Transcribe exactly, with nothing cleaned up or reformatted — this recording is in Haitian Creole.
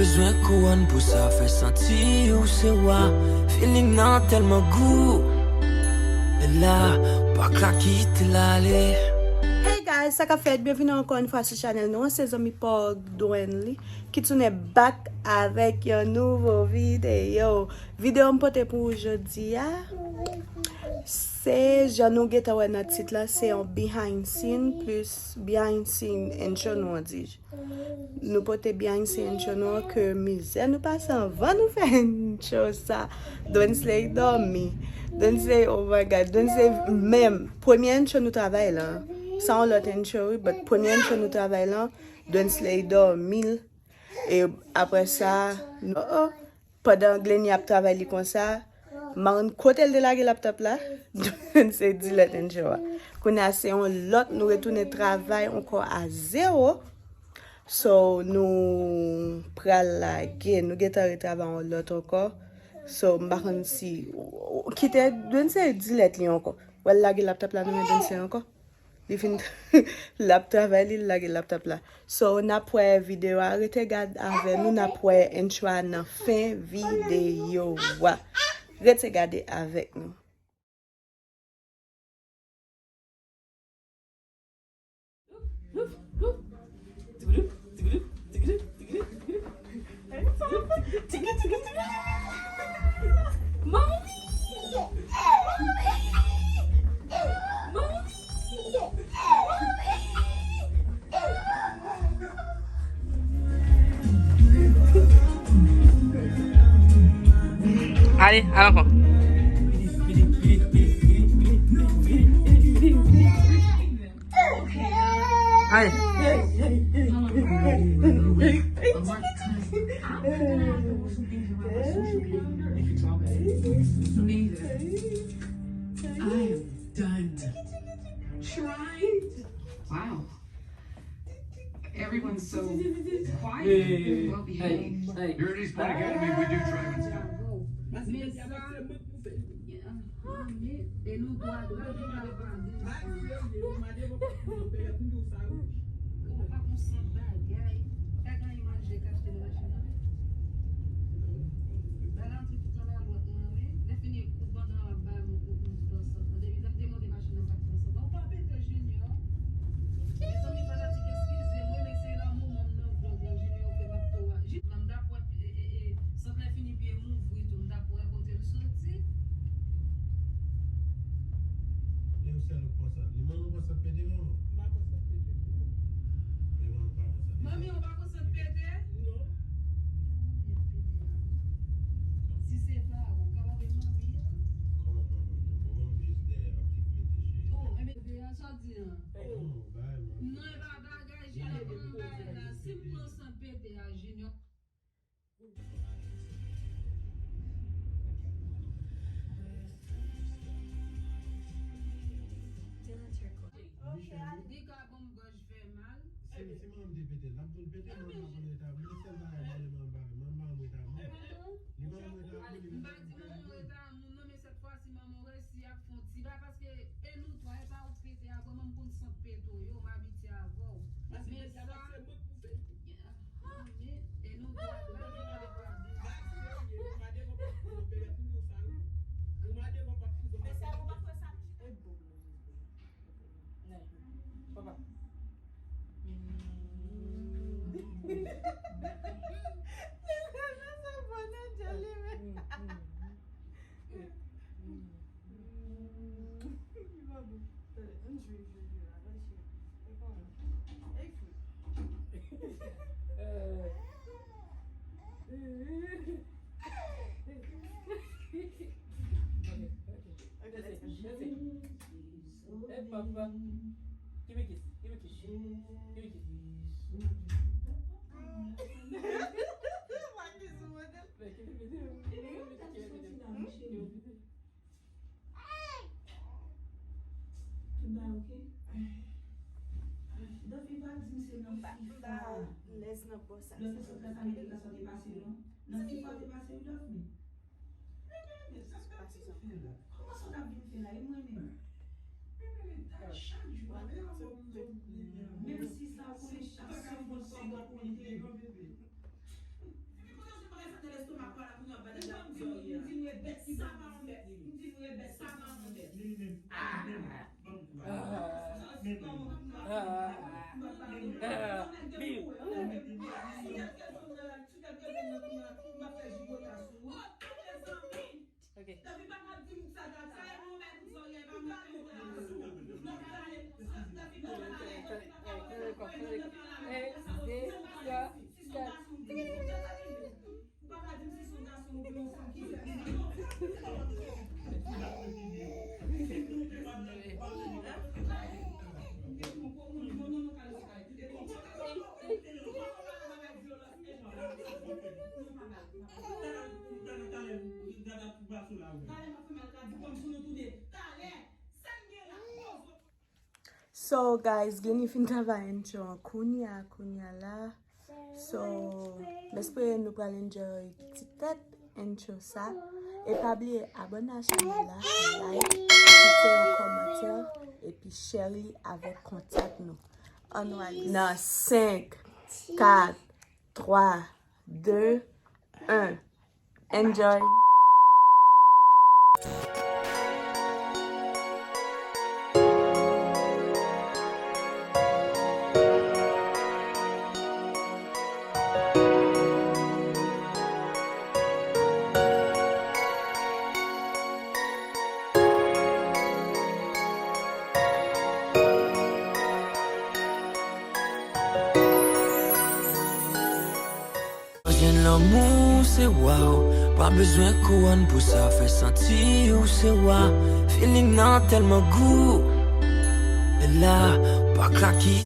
Bezwen kouwòn pou sa fè santi ou se wa. Feeling nan tèlman gou. E la, pa ka kite l ale. Hey guys, sa k ap fèt? Byenvini ankò yon fwa sou chanèl nou an, se zanmi pa w Dwenly ki tounen back avèk yon nouvo videyo. Videyo m pote pou ou jodi a, se jan nou gentan wè nan tit la, se yon behind scene plus behind scene intro nou an di. Nou pote behind scene intro nou an ke mizè nou pase anvan nou fè intro sa. Dwensley dòmi. Dwensley, oh my God. Dwensley menm. Premye intro nou travay la. Sa yon lòt intro wi, but premye intro nou travay la, Dwensley dòmi. E apre sa, nou, oh, oh. Pandan Glenny ap travay li konsa, Marn kote l te lage laptòp la, se di lòt intro a. Kounye a se yon lòt, nou retounen travay ankò a zewo. So, nou pral lage, nou gentan retravay yon lòt ankò. So, m pa konn si, kite Dwensley di lòt li ankò. W al lage laptòp la nan men Dwensley ankò. Li fin l ap travay li, l lage laptòp la. So, n ap wè videyo a, rete gade avè nou, n ap wè intro a nan fen videyo a. Rete gade avèk nou. Ale, al ankò. Ale. I am done trying. Wow. Everyone's so quiet and well behaved. Hey, hey. You're at East Point Academy. We do try and stuff. Manje kachte nan machin nan. Bagay antre tout nan lalwa wi. Lè fini kou pandan w ap bay mwen kou pou m fè san. Depi lè m te monte machin nan pa t fè san. Ou pa pete Junior. Mezanmi fanatik eskize mwen men se lanmou mwen nan vlog lan Junior fè m ap tou a. Jis nan m t ap wè e e e sant lan fini pye m ouvri tou m t ap wè kote l soti. E ou sèl ou k pran sant. Li manman w pran sant pete manman. M pa pran sant pete. Men manman pa pran sant pete. Manmi ou pa pran sant pete? Non. Si se pa ou, ou ka pa gen manmi an? Kòman manman m nan? Manman m jis dèyè ap te mete je. Oh, enben. Pete a sa w di an? Oh, bagay manmi. Non, e pa bagay, Junior pran bagay la. Si m pran sant pete a, Junior. Li ka ban m gòj fè mal. Si manman m te pete l, l ap vin pete, manman m pa konn eta m. Li sèl bagay mwen manman m pa vin. Manman m pa ban m eta m. Li ban m eta pou li. M pa di manman w eta moun non, men sèt fwa si manman w resi ap fè yon ti bagay paske e nou twa, e pa ou k pete a, vrèman m konn sant pete w yo, m abitye avè w. Men sa. Hey, papa. Give me kiss. Give me kiss. Give me kiss. Tout bagay oke? Dòmi pa di m se nan FIFA. Lè se nan bò sa. Lè se nan FIFA te pase non. Nan FIFA te pase wi Dòmi. Sa k ap di fè la? Kòman sa w t ap vin fè la? E mwen menm? Menm si sa konnen chak segonn se yon kote. Bill. Ok. So guys, Glenny fin travay encho an kounya kounya la. So m espere nou pral enjoy ti tèt encho sa. E pa bliye abòne a chanèl la, like, kite yon kòmantè epi share li avèk kontak nou. Ann ale. Nan senk, kat, twa, de, en. Enjoy. Jwenn lanmou se wa w, pa bezwen kouwòn pou sa fè santi w se wa. Feeling nan tèlman gou, e la pa ka ki.